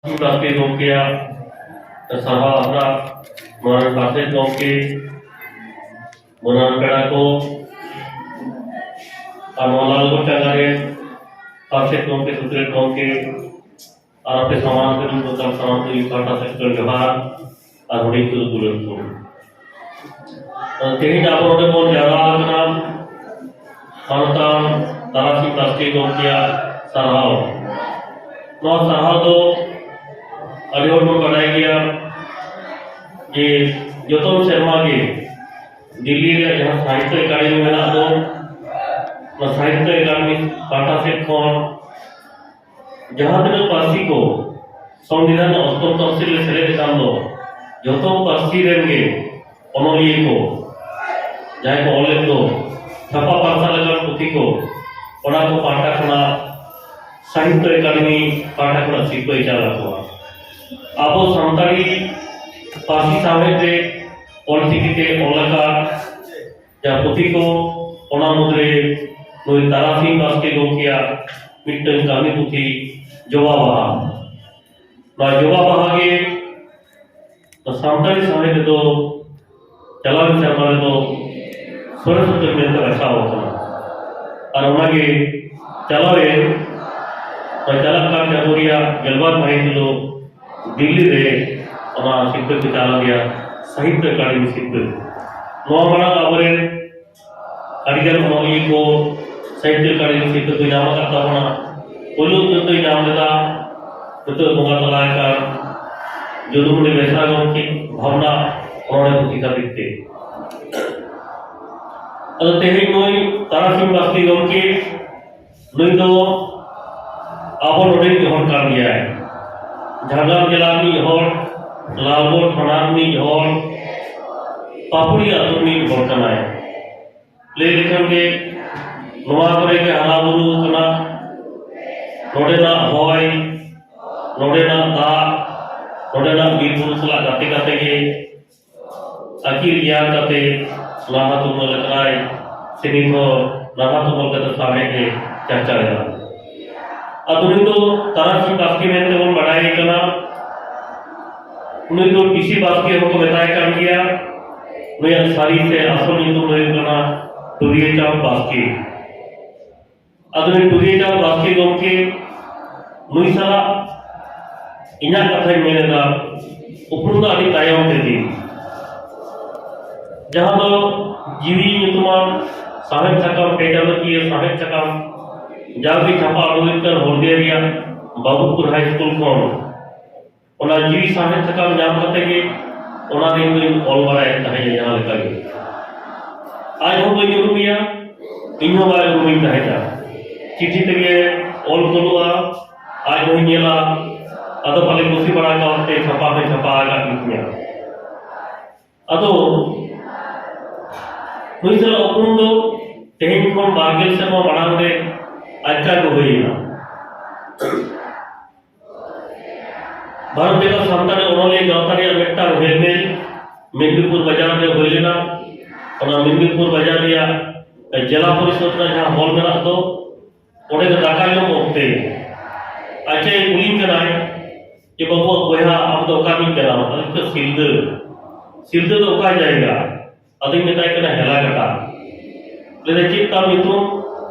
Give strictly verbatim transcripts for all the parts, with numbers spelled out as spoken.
ᱵᱟᱥᱠᱮ ᱜᱚᱢᱠᱮᱭᱟᱜ ᱥᱟᱨᱦᱟᱣ ᱟᱠᱷᱲᱟ, ᱢᱟᱨᱟᱝ ᱯᱟᱨᱥᱮᱛ ᱜᱚᱢᱠᱮ, ᱢᱟᱹᱱᱟᱱ ᱯᱮᱲᱟ ᱠᱚ, ᱟᱨ ᱱᱚᱣᱟ ᱞᱟᱞᱜᱚᱲ ᱪᱟᱸᱜᱟ ᱨᱮ ᱯᱟᱨᱥᱮᱛ ᱜᱚᱢᱠᱮ, ᱥᱩᱛᱨᱮᱛ ᱜᱚᱢᱠᱮ, ᱟᱨ ᱟᱯᱮ ᱥᱟᱢᱟᱝ ᱨᱮ ᱫᱩᱲᱩᱵ ᱟᱠᱟᱱ ᱥᱟᱱᱟᱢ ᱠᱚ ᱤᱧ ᱯᱟᱦᱴᱟ ᱥᱮᱫ ᱠᱷᱚᱱ ᱡᱚᱦᱟᱨ ᱟᱨ ᱦᱩᱰᱤᱧ ᱠᱚᱫᱚ ᱫᱩᱞᱟᱹᱲ ᱠᱚ᱾ ᱛᱮᱦᱮᱧ ᱟᱵᱚ ᱱᱚᱰᱮ ᱵᱚᱱ ᱡᱟᱣᱨᱟ ᱟᱠᱟᱱᱟ ᱢᱟᱱᱚᱛᱟᱱ ᱛᱟᱨᱟᱥᱤᱧ ᱵᱟᱥᱠᱮ ᱜᱚᱢᱠᱮᱭᱟᱜ ᱥᱟᱨᱦᱟᱣ᱾ ᱱᱚᱣᱟ ᱥᱟᱨᱦᱟᱣ ᱫᱚ ᱟᱹᱰᱤ ᱦᱚᱲ ᱵᱚᱱ ᱵᱟᱰᱟᱭ ᱜᱮᱭᱟ ᱡᱮ ᱡᱚᱛᱚ ᱥᱮᱨᱢᱟ ᱜᱮ ᱫᱤᱞᱞᱤ ᱨᱮᱭᱟᱜ ᱡᱟᱦᱟᱸ ᱥᱟᱦᱤᱛᱛᱚ ᱮᱠᱟᱰᱮᱢᱤ ᱢᱮᱱᱟᱜ ᱫᱚ, ᱚᱱᱟ ᱥᱟᱦᱤᱛᱛᱚ ᱮᱠᱟᱰᱮᱢᱤ ᱯᱟᱦᱴᱟ ᱥᱮᱫ ᱠᱷᱚᱱ ᱡᱟᱦᱟᱸ ᱛᱤᱱᱟᱹᱜ ᱯᱟᱹᱨᱥᱤ ᱠᱚ ᱥᱚᱝᱵᱤᱫᱷᱟᱱ ᱨᱮᱱᱟᱜ ᱚᱥᱴᱚᱢ ᱛᱚᱯᱥᱤᱞ ᱨᱮ ᱥᱮᱞᱮᱫ ᱟᱠᱟᱱ ᱫᱚ, ᱡᱚᱛᱚ ᱯᱟᱹᱨᱥᱤ ᱨᱮᱱ ᱜᱮ ᱚᱱᱚᱞᱤᱭᱟᱹ ᱠᱚ, ᱡᱟᱦᱟᱸᱭ ᱠᱚ ᱚᱞᱮᱫ ᱫᱚ, ᱪᱷᱟᱯᱟ ᱯᱟᱨᱥᱟᱞ ᱟᱠᱟᱱ ᱯᱩᱛᱷᱤ ᱠᱚ, ᱚᱱᱟ ᱠᱚ ᱯᱟᱦᱴᱟ ᱠᱷᱚᱱᱟᱜ ᱥᱟᱦᱤᱛᱛᱚ ᱮᱠᱟᱰᱮᱢᱤ ᱯᱟᱦᱴᱟ ᱠᱷᱚᱱᱟᱜ ᱥᱤᱨᱯᱟᱹᱭ ᱪᱟᱞ ᱟᱠᱚᱣᱟ᱾ ᱟᱵᱚ ᱥᱟᱱᱛᱟᱲᱤ ᱯᱟᱹᱨᱥᱤ ᱥᱟᱶᱦᱮᱫ ᱨᱮ ᱚᱞᱪᱤᱠᱤ ᱛᱮ ᱚᱞ ᱟᱠᱟᱫ ᱡᱟᱦᱟᱸ ᱯᱩᱛᱷᱤ ᱠᱚ, ᱚᱱᱟ ᱢᱩᱫᱽᱨᱮ ᱱᱩᱭ ᱛᱟᱨᱟᱥᱤᱧ ᱵᱟᱥᱠᱮ ᱜᱚᱢᱠᱮᱭᱟᱜ ᱢᱤᱫᱴᱟᱝ ᱠᱟᱹᱦᱱᱤ ᱯᱩᱛᱷᱤ ᱡᱚᱵᱟ ᱵᱟᱦᱟ᱾ ᱱᱚᱣᱟ ᱡᱚᱵᱟ ᱵᱟᱦᱟ ᱜᱮ ᱥᱟᱱᱛᱟᱲᱤ ᱥᱟᱶᱦᱮᱫ ᱨᱮᱫᱚ ᱪᱟᱞᱟᱣᱮᱱ ᱥᱮᱨᱢᱟ ᱨᱮᱫᱚ ᱥᱚᱨᱮᱥ ᱩᱛᱟᱹᱨ ᱢᱮᱱᱛᱮ ᱵᱟᱪᱷᱟᱣ ᱟᱠᱟᱱᱟ᱾ ᱟᱨ ᱚᱱᱟᱜᱮ ᱪᱟᱞᱟᱣᱮᱱ, ᱪᱟᱞᱟᱜ ᱠᱟᱱ ᱪᱟᱸᱫᱳ ᱨᱮᱭᱟᱜ ᱜᱮᱞᱵᱟᱨ ᱢᱟᱹᱦᱤᱛ ᱦᱤᱞᱳᱜ ᱫᱤᱞᱞᱤ ᱨᱮ ᱚᱱᱟ ᱥᱤᱨᱯᱟᱹ ᱠᱚ ᱪᱟᱞ ᱟᱫᱮᱭᱟ, ᱥᱟᱦᱤᱛᱛᱚ ᱮᱠᱟᱰᱮᱢᱤ ᱥᱤᱨᱯᱟᱹ᱾ ᱱᱚᱣᱟ ᱢᱟᱲᱟᱝ ᱟᱵᱚᱨᱮᱱ ᱟᱹᱰᱤᱜᱟᱱ ᱚᱱᱚᱞᱤᱭᱟᱹ ᱠᱚ, ᱥᱟᱦᱤᱛᱛᱚ ᱮᱠᱟᱰᱮᱢᱤ ᱥᱤᱨᱯᱟᱹ ᱠᱚ ᱧᱟᱢ ᱟᱠᱟᱫ ᱛᱟᱵᱚᱱᱟ᱾ ᱯᱳᱭᱞᱳ ᱩᱛᱟᱹᱨ ᱫᱚᱭ ᱧᱟᱢ ᱞᱮᱫᱟ ᱱᱤᱛᱚᱜ ᱵᱚᱸᱜᱟ ᱛᱟᱞᱟ ᱟᱠᱟᱱ ᱡᱚᱫᱩᱢᱚᱱᱤ ᱵᱮᱥᱨᱟ ᱜᱚᱢᱠᱮ ᱵᱷᱟᱵᱽᱱᱟ ᱚᱱᱚᱬᱦᱮ ᱯᱩᱛᱷᱤ ᱠᱷᱟᱹᱛᱤᱨ ᱛᱮ᱾ ᱟᱫᱚ ᱛᱮᱦᱮᱧ ᱱᱩᱭ ᱛᱟᱨᱟᱥᱤᱧ ᱵᱟᱥᱠᱮ ᱜᱚᱢᱠᱮ, ᱱᱩᱭ ᱫᱚ ᱟᱵᱚ ᱱᱚᱰᱮᱱᱤᱡ ᱦᱚᱲ ᱠᱟᱱ ᱜᱮᱭᱟᱭ᱾ ᱡᱷᱟᱲᱜᱨᱟᱢ ᱡᱮᱞᱟ ᱨᱤᱱᱤᱡ ᱦᱚᱲ, ᱞᱟᱞᱜᱚᱲ ᱛᱷᱟᱱᱟ ᱨᱤᱱᱤᱡ ᱦᱚᱲ, ᱯᱟᱯᱩᱲᱤ ᱟᱹᱛᱩ ᱨᱤᱱᱤᱡ ᱦᱚᱲ ᱠᱟᱱᱟᱭ᱾ ᱞᱟᱹᱭ ᱞᱮᱠᱷᱟᱱ ᱜᱮ ᱱᱚᱣᱟ ᱠᱚᱨᱮ ᱜᱮ ᱦᱟᱨᱟ ᱵᱩᱨᱩ ᱟᱠᱟᱱᱟ᱾ ᱱᱚᱰᱮᱱᱟᱜ ᱦᱚᱭ, ᱱᱚᱰᱮᱱᱟᱜ ᱫᱟᱜ, ᱱᱚᱰᱮᱱᱟᱜ ᱵᱤᱨ ᱵᱩᱨᱩ ᱥᱟᱞᱟᱜ ᱜᱟᱛᱮ ᱠᱟᱛᱮ ᱜᱮ ᱟᱹᱠᱤᱞ ᱜᱮᱭᱟᱱ ᱠᱟᱛᱮ ᱱᱟᱞᱦᱟ ᱛᱩᱢᱟᱹᱞ ᱟᱠᱟᱱᱟᱭ᱾ ᱥᱮ ᱱᱤᱛ ᱦᱚᱸ ᱱᱟᱞᱦᱟ ᱛᱩᱢᱟᱹᱞ ᱠᱟᱛᱮ ᱥᱟᱶᱦᱮᱫ ᱮ ᱪᱟᱨᱪᱟᱣ ᱮᱫᱟ᱾ ᱟᱫᱚ ᱱᱩᱭ ᱫᱚ ᱛᱟᱨᱟᱥᱤᱧ ᱵᱟᱥᱠᱮ ᱢᱮᱱᱛᱮ ᱵᱚᱱ ᱵᱟᱰᱟᱭᱮ ᱠᱟᱱᱟ᱾ ᱱᱩᱭ ᱫᱚ ᱴᱤ ᱥᱤ ᱵᱟᱥᱠᱮ ᱦᱚᱸᱠᱚ ᱢᱮᱛᱟᱭ ᱠᱟᱱ ᱜᱮᱭᱟ᱾ ᱱᱩᱭᱟᱜ ᱥᱟᱹᱨᱤ ᱥᱮ ᱟᱥᱚᱞ ᱧᱩᱛᱩᱢ ᱫᱚ ᱦᱩᱭᱩᱜ ᱠᱟᱱᱟ ᱴᱩᱨᱤᱭᱟᱹ ᱪᱟᱸᱫᱽ ᱵᱟᱥᱠᱮ᱾ ᱟᱫᱚ ᱱᱩᱭ ᱴᱩᱨᱤᱭᱟᱹ ᱪᱟᱸᱫᱽ ᱵᱟᱥᱠᱮ ᱜᱚᱢᱠᱮ, ᱱᱩᱭ ᱥᱟᱞᱟᱜ ᱤᱧᱟᱹᱜ ᱠᱟᱛᱷᱟᱧ ᱢᱮᱱ ᱮᱫᱟ, ᱩᱯᱨᱩᱢ ᱫᱚ ᱟᱹᱰᱤ ᱛᱟᱭᱚᱢ ᱛᱮ ᱫᱤᱱ᱾ ᱡᱟᱦᱟᱸ ᱫᱚ ᱡᱤᱣᱤ ᱧᱩᱛᱩᱢᱟᱱ ᱥᱟᱶᱦᱮᱫ ᱥᱟᱠᱟᱢ, ᱯᱮ ᱪᱟᱸᱫᱚᱠᱤᱭᱟᱹ ᱥᱟᱶᱦᱮᱫ ᱥᱟᱠᱟᱢ, ᱡᱟᱣᱜᱮ ᱪᱷᱟᱯᱟ ᱩᱰᱩᱠ ᱠᱟᱱ ᱦᱚᱞᱫᱤᱭᱟ ᱨᱮᱭᱟᱜ ᱵᱟᱵᱩᱯᱩᱨ ᱦᱟᱭ ᱥᱠᱩᱞ ᱠᱷᱚᱱ, ᱚᱱᱟ ᱡᱤᱣᱤ ᱥᱟᱶᱦᱮᱫ ᱥᱟᱠᱟᱢ ᱧᱟᱢ ᱠᱟᱛᱮ ᱜᱮ ᱚᱱᱟ ᱫᱤᱱ ᱫᱚᱧ ᱚᱞ ᱵᱟᱲᱟᱭᱮᱫ ᱛᱟᱦᱮᱸᱫ ᱡᱟᱦᱟᱸ ᱞᱮᱠᱟ ᱜᱮ᱾ ᱟᱡ ᱦᱚᱸ ᱵᱟᱹᱧ ᱩᱨᱩᱢᱮᱭᱟ, ᱤᱧ ᱦᱚᱸ ᱵᱟᱭ ᱩᱨᱩᱢᱤᱧ ᱛᱟᱦᱮᱸᱫᱼᱟ᱾ ᱪᱤᱴᱷᱤ ᱛᱮᱜᱮ ᱚᱞ ᱠᱚᱞᱚᱜᱼᱟ, ᱟᱡ ᱦᱚᱸᱧ ᱧᱮᱞᱟ, ᱟᱫᱚ ᱯᱟᱞᱮ ᱠᱩᱥᱤ ᱵᱟᱲᱟ ᱠᱟᱣᱟᱛᱮ ᱪᱷᱟᱯᱟ ᱦᱚᱸᱭ ᱪᱷᱟᱯᱟ ᱟᱠᱟᱫ ᱜᱮ ᱛᱤᱧᱟ᱾ ᱟᱫᱚ ᱱᱩᱭ ᱥᱟᱞᱟᱜ ᱩᱯᱨᱩᱢ ᱫᱚ ᱛᱮᱦᱮᱧ ᱠᱷᱚᱱ ᱵᱟᱨᱜᱮᱞ ᱥᱮᱨᱢᱟ ᱢᱟᱲᱟᱝ ᱨᱮ ᱟᱪᱠᱟ ᱜᱮ ᱦᱩᱭ ᱮᱱᱟ᱾ ᱵᱷᱟᱨᱚᱛ ᱵᱮᱛᱟᱨ ᱥᱟᱱᱛᱟᱲᱤ ᱚᱱᱚᱞᱤᱭᱟᱹ ᱜᱟᱶᱛᱟ ᱨᱮᱭᱟᱜ ᱢᱤᱫᱴᱟᱝ ᱦᱮᱞᱢᱮᱞ ᱢᱮᱫᱽᱱᱤᱯᱩᱨ ᱵᱟᱡᱟᱨ ᱨᱮ ᱦᱩᱭ ᱞᱮᱱᱟ᱾ ᱚᱱᱟ ᱢᱮᱫᱽᱱᱤᱯᱩᱨ ᱵᱟᱡᱟᱨ ᱨᱮᱭᱟᱜ ᱡᱮᱞᱟ ᱯᱚᱨᱤᱥᱚᱫ ᱨᱮᱱᱟᱜ ᱡᱟᱦᱟᱸ ᱦᱚᱞ ᱢᱮᱱᱟᱜ ᱫᱚ, ᱚᱸᱰᱮ ᱫᱚ ᱫᱟᱠᱟ ᱡᱚᱢ ᱚᱠᱛᱮ ᱟᱡ ᱟᱭᱳ ᱠᱩᱞᱤᱧ ᱠᱟᱱᱟᱭ ᱡᱮ, "ᱵᱟᱹᱵᱩ, ᱵᱚᱭᱦᱟ, ᱟᱢ ᱫᱚ ᱚᱠᱟ ᱨᱤᱱᱤᱡ ᱠᱟᱱᱟᱢ?" ᱟᱫᱚᱧ ᱢᱮᱛᱟᱭ, "ᱥᱤᱞᱫᱟᱹ᱾ ᱥᱤᱞᱫᱟᱹ ᱫᱚ ᱚᱠᱟ ᱡᱟᱭᱜᱟ?" ᱟᱫᱚᱧ ᱢᱮᱛᱟᱭ ᱠᱟᱱᱟ, "ᱦᱮᱞᱟᱠᱟᱴᱟ᱾" ᱞᱟᱹᱭᱫᱟ, "ᱪᱮᱫ ᱛᱟᱢ ᱧᱩᱛᱩᱢ?"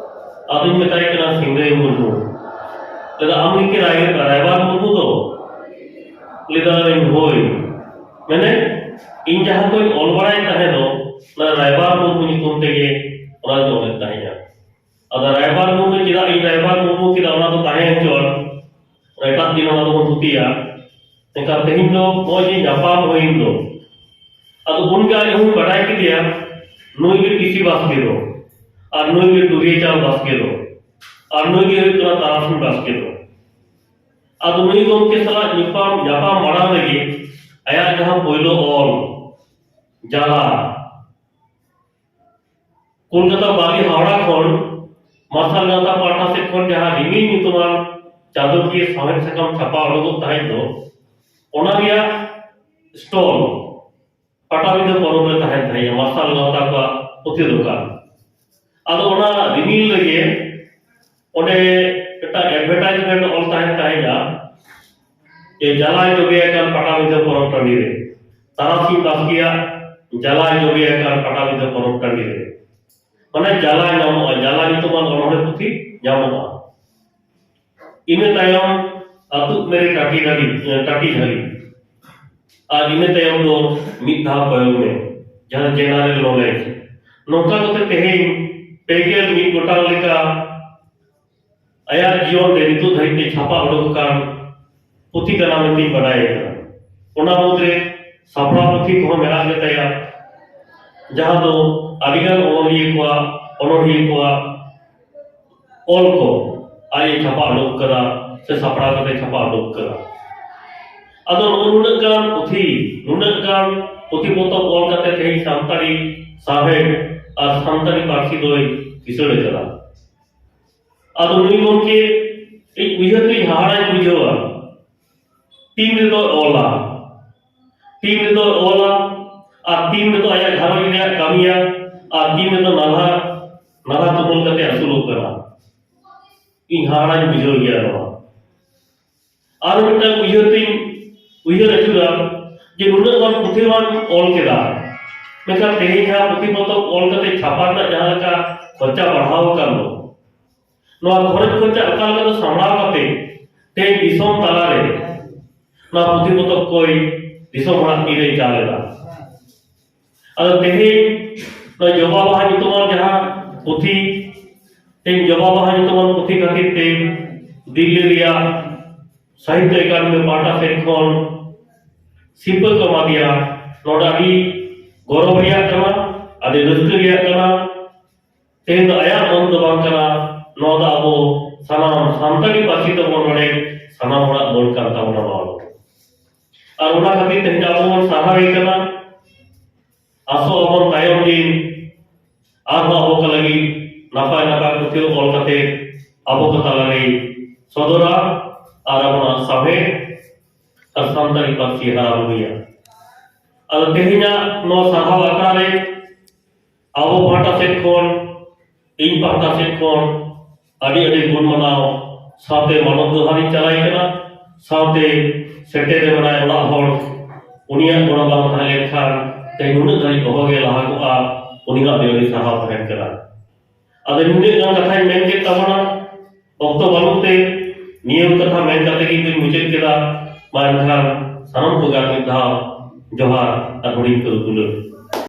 ᱟᱫᱚᱧ ᱢᱮᱛᱟᱭ ᱠᱟᱱᱟ, "ᱥᱤᱝᱨᱟᱹᱭ ᱢᱩᱨᱢᱩ᱾" ᱞᱟᱹᱭᱫᱟ, "ᱟᱢ ᱜᱮ ᱠᱤ ᱨᱟᱭ-, ᱨᱟᱭᱵᱟᱨ ᱢᱩᱨᱢᱩ ᱫᱚ?" ᱞᱟᱹᱭᱫᱟᱹᱧ, "ᱦᱳᱭ, ᱢᱮᱱᱮᱫ, ᱤᱧ ᱡᱟᱦᱟᱸ ᱠᱚᱧ ᱚᱞ ᱵᱟᱲᱟᱭᱮᱫ ᱛᱟᱦᱮᱸ ᱫᱚ, ᱚᱱᱟ ᱨᱟᱭᱵᱟᱨ ᱢᱩᱨᱢᱩ ᱧᱩᱛᱩᱢ ᱛᱮᱜᱮ ᱚᱱᱟ ᱫᱚᱧ ᱚᱞᱮᱫ ᱛᱟᱦᱮᱸᱫᱼᱟ᱾ ᱟᱫᱚ ᱨᱟᱭᱵᱟᱨ ᱢᱩᱨᱢᱩ ᱪᱮᱫᱟᱜ ᱤᱧ ᱨᱟᱭᱵᱟᱨ ᱢᱩᱨᱢᱩ ᱠᱮᱫᱟ, ᱚᱱᱟ ᱫᱚ ᱛᱟᱦᱮᱸ ᱦᱚᱪᱚᱣᱟᱱ, ᱮᱴᱟᱜ ᱫᱤᱱ ᱚᱱᱟ ᱫᱚᱵᱚᱱ ᱛᱷᱩᱛᱤᱭᱟ᱾ ᱢᱮᱱᱠᱷᱟᱱ ᱛᱮᱦᱮᱧ ᱫᱚ ᱱᱚᱜᱼᱚᱭ ᱡᱮ ᱧᱟᱯᱟᱢ ᱦᱩᱭᱮᱱ ᱫᱚ, ᱟᱫᱚ ᱩᱱᱜᱮ ᱟᱡ ᱦᱚᱸᱧ ᱵᱟᱰᱟᱭ ᱠᱮᱫᱮᱭᱟ, ᱱᱩᱭ ᱜᱮ ᱴᱤ ᱥᱤ ᱵᱟᱥᱠᱮ ᱫᱚ, ᱟᱨ ᱱᱩᱭ ᱜᱮ ᱴᱩᱨᱤᱭᱟᱹ ᱪᱟᱸᱫᱽ ᱵᱟᱥᱠᱮ ᱫᱚ, ᱟᱨ ᱱᱩᱭ ᱜᱮ ᱦᱩᱭᱩᱜ ᱠᱟᱱᱟ ᱛᱟᱨᱟᱥᱤᱧ ᱵᱟᱥᱠᱮ ᱫᱚ᱾ ᱟᱫᱚ ᱱᱩᱭ ᱜᱚᱢᱠᱮ ᱥᱟᱞᱟᱜ ᱧᱟᱯᱟᱢ, ᱧᱟᱯᱟᱢ ᱢᱟᱲᱟᱝ ᱨᱮᱜᱮ ᱟᱭᱟᱜ ᱡᱟᱦᱟᱸ ᱯᱳᱭᱞᱳ ᱚᱞ, ᱡᱟᱞᱟ, ᱠᱳᱞᱠᱟᱛᱟ ᱵᱟᱞᱤ ᱦᱟᱣᱲᱟ ᱠᱷᱚᱱ ᱢᱟᱨᱥᱟᱞ ᱜᱟᱶᱛᱟ ᱯᱟᱦᱴᱟ ᱥᱮᱫ ᱠᱷᱚᱱ ᱡᱟᱦᱟᱸ ᱨᱤᱢᱤᱞ ᱧᱩᱛᱩᱢᱟᱱ ᱪᱟᱸᱫᱳᱠᱤᱭᱟᱹ ᱥᱟᱶᱦᱮᱫ ᱥᱟᱠᱟᱢ ᱪᱷᱟᱯᱟ ᱩᱰᱩᱠᱚᱜ ᱛᱟᱦᱮᱸᱫ ᱫᱚ, ᱚᱱᱟ ᱨᱮᱭᱟᱜ ᱥᱴᱚᱞ ᱯᱟᱴᱟᱵᱤᱸᱫᱷᱟᱹ ᱯᱚᱨᱚᱵᱽ ᱨᱮ ᱛᱟᱦᱮᱱ ᱛᱟᱦᱮᱸᱫ ᱢᱟᱨᱥᱟᱞ ᱜᱟᱶᱛᱟ ᱠᱚᱣᱟᱜ ᱯᱩᱛᱷᱤ ᱫᱚᱠᱟᱱ᱾ ᱟᱫᱚ ᱚᱱᱟ ᱨᱤᱢᱤᱞ ᱨᱮᱜᱮ ᱚᱸᱰᱮ ᱢᱤᱫᱴᱟᱝ ᱮᱰᱵᱷᱮᱴᱟᱭᱤᱡᱽᱢᱮᱱᱴ ᱚᱞ ᱛᱟᱦᱮᱱ ᱛᱟᱦᱮᱸᱫᱼᱟ, ᱡᱮ ᱡᱟᱞᱟᱭ ᱡᱚᱵᱮ ᱟᱠᱟᱱ ᱯᱟᱴᱟᱵᱤᱸᱫᱷᱟᱹ ᱯᱚᱨᱚᱵᱽ ᱴᱟᱺᱰᱤ ᱨᱮ, ᱛᱟᱨᱟᱥᱤᱧ ᱵᱟᱥᱠᱮᱭᱟᱜ ᱡᱟᱞᱟᱭ ᱡᱚᱵᱮ ᱟᱠᱟᱱ ᱯᱟᱴᱟᱵᱤᱸᱫᱷᱟᱹ ᱯᱚᱨᱚᱵᱽ ᱴᱟᱺᱰᱤ ᱨᱮ, ᱢᱟᱱᱮ ᱡᱟᱞᱟ ᱧᱟᱢᱚᱜᱼᱟ, ᱡᱟᱞᱟ ᱧᱩᱛᱩᱢᱟᱱ ᱚᱱᱚᱬᱦᱮ ᱯᱩᱛᱷᱤ ᱧᱟᱢᱚᱜᱼᱟ᱾ ᱤᱱᱟᱹ ᱛᱟᱭᱚᱢ ᱟᱹᱛᱩ ᱢᱮᱨᱮ ᱴᱟᱹᱴᱤ ᱰᱟᱹᱰᱤ, ᱴᱟᱹᱴᱤ ᱡᱷᱟᱹᱞᱤ, ᱟᱨ ᱤᱱᱟᱹ ᱛᱟᱭᱚᱢ ᱫᱚ ᱢᱤᱫ ᱫᱷᱟᱣ ᱠᱚᱭᱚᱜ ᱢᱮ, ᱡᱟᱦᱟᱸ general knowledge᱾ ᱱᱚᱝᱠᱟ ᱠᱟᱛᱮ ᱛᱮᱦᱮᱧ ᱯᱮ ᱜᱮᱞ ᱢᱤᱫ ᱜᱚᱴᱟᱝ ᱞᱮᱠᱟ ᱟᱭᱟᱜ ᱡᱤᱭᱚᱱ ᱨᱮ ᱱᱤᱛᱚᱜ ᱫᱷᱟᱹᱵᱤᱡ ᱛᱮ ᱪᱷᱟᱯᱟ ᱩᱰᱩᱠ ᱟᱠᱟᱱ ᱯᱩᱛᱷᱤ ᱠᱟᱱᱟ ᱢᱮᱱᱛᱮᱧ ᱵᱟᱰᱟᱭ ᱟᱠᱟᱫᱟ᱾ ᱚᱱᱟ ᱢᱩᱫᱽᱨᱮ ᱥᱟᱯᱲᱟᱣ ᱯᱩᱛᱷᱤ ᱠᱚᱦᱚᱸ ᱢᱮᱱᱟᱜ ᱜᱮ ᱛᱟᱭᱟ, ᱡᱟᱦᱟᱸ ᱫᱚ ᱟᱹᱰᱤᱜᱟᱱ ᱚᱱᱚᱞᱤᱭᱟᱹ ᱠᱚᱣᱟᱜ, ᱚᱱᱚᱲᱦᱤᱭᱟᱹ ᱠᱚᱣᱟᱜ ᱚᱞ ᱠᱚ ᱟᱡ ᱮ ᱪᱷᱟᱯᱟ ᱩᱰᱩᱠ ᱠᱟᱫᱟ ᱥᱮ ᱥᱟᱯᱲᱟᱣ ᱠᱟᱛᱮ ᱪᱷᱟᱯᱟ ᱩᱰᱩᱠ ᱠᱟᱫᱟ᱾ ᱟᱫᱚ ᱱᱚᱜᱼᱚ ᱱᱩᱱᱟᱹᱜ ᱜᱟᱱ ᱯᱩᱛᱷᱤ, ᱱᱩᱱᱟᱹᱜ ᱜᱟᱱ ᱯᱩᱛᱷᱤ ᱯᱚᱛᱚᱵ ᱚᱞ ᱠᱟᱛᱮ ᱛᱮᱦᱮᱧ ᱥᱟᱱᱛᱟᱲᱤ ᱥᱟᱶᱦᱮᱫ ᱟᱨ ᱥᱟᱱᱛᱟᱲᱤ ᱯᱟᱹᱨᱥᱤ ᱫᱚᱭ ᱠᱤᱥᱟᱹᱬ ᱟᱠᱟᱫᱟ᱾ ᱟᱫᱚ ᱱᱩᱭ ᱜᱚᱢᱠᱮ ᱤᱧ ᱩᱭᱦᱟᱹᱨ ᱛᱮᱧ ᱦᱟᱦᱟᱲᱟᱧ ᱵᱩᱡᱷᱟᱹᱣᱟ᱾ ᱛᱤᱱ ᱨᱮᱫᱚ ᱚᱞᱟ, ᱛᱤᱱ ᱨᱮᱫᱚ ᱚᱞᱟ, ᱟᱨ ᱛᱤᱱ ᱨᱮᱫᱚ ᱟᱭᱟᱜ ᱜᱷᱟᱨᱚᱸᱡᱽ ᱨᱮᱭᱟᱜ ᱠᱟᱹᱢᱤᱭᱟ, ᱟᱨ ᱛᱤᱱ ᱨᱮᱫᱚ ᱱᱟᱞᱦᱟ, ᱱᱟᱞᱦᱟ ᱛᱩᱢᱟᱹᱞ ᱠᱟᱛᱮ ᱟᱹᱥᱩᱞᱚᱜ ᱠᱟᱱᱟ᱾ ᱤᱧ ᱦᱟᱦᱟᱲᱟᱧ ᱵᱩᱡᱷᱟᱹᱣ ᱜᱮᱭᱟ ᱱᱚᱣᱟ᱾ ᱟᱨ ᱢᱤᱫᱴᱟᱝ ᱩᱭᱦᱟᱹᱨ ᱛᱤᱧ ᱩᱭᱦᱟᱹᱨ ᱟᱹᱪᱩᱨᱟ ᱡᱮ ᱱᱩᱱᱟᱹᱜ ᱜᱟᱱ ᱯᱩᱛᱷᱤ ᱢᱟᱢ ᱚᱞ ᱠᱮᱫᱟ, ᱢᱮᱱᱠᱷᱟᱱ ᱛᱮᱦᱮᱧ ᱡᱟᱦᱟᱸ ᱯᱩᱛᱷᱤ ᱯᱚᱛᱚᱵ ᱚᱞ ᱠᱟᱛᱮ ᱪᱷᱟᱯᱟ ᱨᱮᱱᱟᱜ ᱡᱟᱦᱟᱸ ᱞᱮᱠᱟ ᱠᱷᱚᱨᱪᱟ ᱵᱟᱲᱦᱟᱣ ᱟᱠᱟᱱ ᱫᱚ, ᱱᱚᱣᱟ ᱠᱷᱚᱨᱚᱪ ᱠᱷᱚᱨᱪᱟ ᱚᱠᱟ ᱞᱮᱠᱟ ᱫᱚ ᱥᱟᱢᱲᱟᱣ ᱠᱟᱛᱮ ᱛᱮᱦᱮᱧ ᱫᱤᱥᱚᱢ ᱛᱟᱞᱟᱨᱮ ᱱᱚᱣᱟ ᱯᱩᱛᱷᱤ ᱯᱚᱛᱚᱵ ᱠᱚᱭ ᱫᱤᱥᱚᱢ ᱦᱚᱲᱟᱜ ᱛᱤᱨᱮᱭ ᱪᱟᱞ ᱮᱫᱟ᱾ ᱟᱫᱚ ᱛᱮᱦᱮᱧ ᱱᱚᱣᱟ ᱡᱚᱵᱟ ᱵᱟᱦᱟ ᱧᱩᱛᱩᱢᱟᱱ ᱡᱟᱦᱟᱸ ᱯᱩᱛᱷᱤ, ᱛᱮᱦᱮᱧ ᱡᱚᱵᱟ ᱵᱟᱦᱟ ᱧᱩᱛᱩᱢᱟᱱ ᱯᱩᱛᱷᱤ ᱠᱷᱟᱹᱛᱤᱨ ᱛᱮ ᱫᱤᱞᱞᱤ ᱨᱮᱭᱟᱜ ᱥᱟᱦᱤᱛᱛᱚ ᱮᱠᱟᱰᱮᱢᱤ ᱯᱟᱦᱴᱟ ᱥᱮᱫ ᱠᱷᱚᱱ ᱥᱤᱨᱯᱟᱹ ᱠᱚ ᱮᱢᱟ ᱫᱮᱭᱟ᱾ ᱱᱚᱰᱮ ᱟᱹᱰᱤ ᱜᱚᱨᱚᱵᱽ ᱨᱮᱭᱟᱜ ᱠᱟᱱᱟ, ᱟᱹᱰᱤ ᱨᱟᱹᱥᱠᱟᱹ ᱨᱮᱭᱟᱜ ᱠᱟᱱᱟ᱾ ᱛᱮᱦᱮᱧ ᱫᱚ ᱟᱭᱟᱜ ᱢᱟᱹᱱ ᱫᱚ ᱵᱟᱝ ᱠᱟᱱᱟ, ᱱᱚᱣᱟ ᱫᱚ ᱟᱵᱚ ᱥᱟᱱᱟᱢ ᱥᱟᱱᱛᱟᱲᱤ ᱯᱟᱹᱨᱥᱤ ᱛᱟᱵᱚᱱ ᱱᱚᱰᱮ ᱥᱟᱱᱟᱢ ᱦᱚᱲᱟᱜ ᱢᱟᱹᱱ ᱠᱟᱱ ᱛᱟᱵᱚᱱᱟ ᱱᱚᱣᱟ ᱫᱚ᱾ ᱟᱨ ᱚᱱᱟ ᱠᱷᱟᱹᱛᱤᱨ ᱛᱮᱦᱮᱧ ᱟᱵᱚ ᱵᱚᱱ ᱥᱟᱨᱦᱟᱣᱮ ᱠᱟᱱᱟ᱾ ᱟᱥᱚᱜ ᱟᱵᱚᱱ ᱛᱟᱭᱚᱢ ᱫᱤᱱ ᱟᱨᱦᱚᱸ ᱟᱵᱚ ᱠᱚ ᱞᱟᱹᱜᱤᱫ ᱱᱟᱯᱟᱭ ᱱᱟᱯᱟᱭ ᱯᱩᱛᱷᱤ ᱚᱞ ᱠᱟᱛᱮ ᱟᱵᱚ ᱠᱚ ᱛᱟᱞᱟᱨᱮᱭ ᱥᱚᱫᱚᱨᱟ ᱟᱨ ᱟᱵᱚᱱᱟᱜ ᱥᱟᱶᱦᱮᱫ ᱟᱨ ᱥᱟᱱᱛᱟᱲᱤ ᱯᱟᱹᱨᱥᱤ ᱦᱟᱨᱟ ᱵᱩᱨᱩᱭᱟ᱾ ᱟᱫᱚ ᱛᱮᱦᱮᱧᱟᱜ ᱱᱚᱣᱟ ᱥᱟᱨᱦᱟᱣ ᱟᱠᱷᱲᱟ ᱨᱮ ᱟᱵᱚ ᱯᱟᱦᱴᱟ ᱥᱮᱫ ᱠᱷᱚᱱ, ᱤᱧ ᱯᱟᱦᱴᱟ ᱥᱮᱫ ᱠᱷᱚᱱ ᱟᱹᱰᱤ ᱟᱹᱰᱤ ᱜᱩᱱ ᱢᱟᱱᱟᱣ ᱥᱟᱶᱛᱮ ᱢᱟᱱᱚᱛ ᱡᱚᱦᱟᱨᱤᱧ ᱪᱟᱞᱟᱭ ᱠᱟᱱᱟ᱾ ᱥᱟᱶᱛᱮ ᱥᱮᱴᱮᱨ ᱨᱮ ᱢᱮᱱᱟᱭ ᱚᱲᱟᱜ ᱦᱚᱲ, ᱩᱱᱤᱭᱟᱜ ᱜᱚᱲᱚ ᱵᱟᱝ ᱛᱟᱦᱮᱸ ᱞᱮᱱᱠᱷᱟᱱ ᱛᱮᱦᱮᱧ ᱱᱩᱱᱟᱹᱜ ᱫᱷᱟᱹᱨᱤᱡ ᱚᱦᱚᱜᱮ ᱞᱟᱦᱟ ᱠᱚᱜᱼᱟ᱾ ᱩᱱᱤᱭᱟᱜ ᱟᱹᱰᱤ ᱟᱹᱰᱤ ᱥᱟᱨᱦᱟᱣ ᱛᱟᱦᱮᱱ ᱠᱟᱱᱟ᱾ ᱟᱫᱚ ᱱᱩᱱᱟᱹᱜ ᱜᱟᱱ ᱠᱟᱛᱷᱟᱧ ᱢᱮᱱ ᱠᱮᱫ ᱛᱟᱵᱚᱱᱟ, ᱚᱠᱛᱚ ᱵᱟᱹᱱᱩᱜ ᱛᱮ ᱱᱤᱭᱟᱹ ᱠᱟᱛᱷᱟ ᱢᱮᱱ ᱠᱟᱛᱮ ᱜᱮ ᱤᱧ ᱢᱩᱪᱟᱹᱫ ᱠᱮᱫᱟ᱾ ᱢᱟ ᱮᱱᱠᱷᱟᱱ ᱥᱟᱱᱟᱢ ᱠᱚᱜᱮ ᱟᱨ ᱢᱤᱫ ᱫᱷᱟᱣ ᱡᱚᱦᱟᱨ ᱟᱨ ᱦᱩᱰᱤᱧ ᱠᱚ ᱫᱩᱞᱟᱹᱲ᱾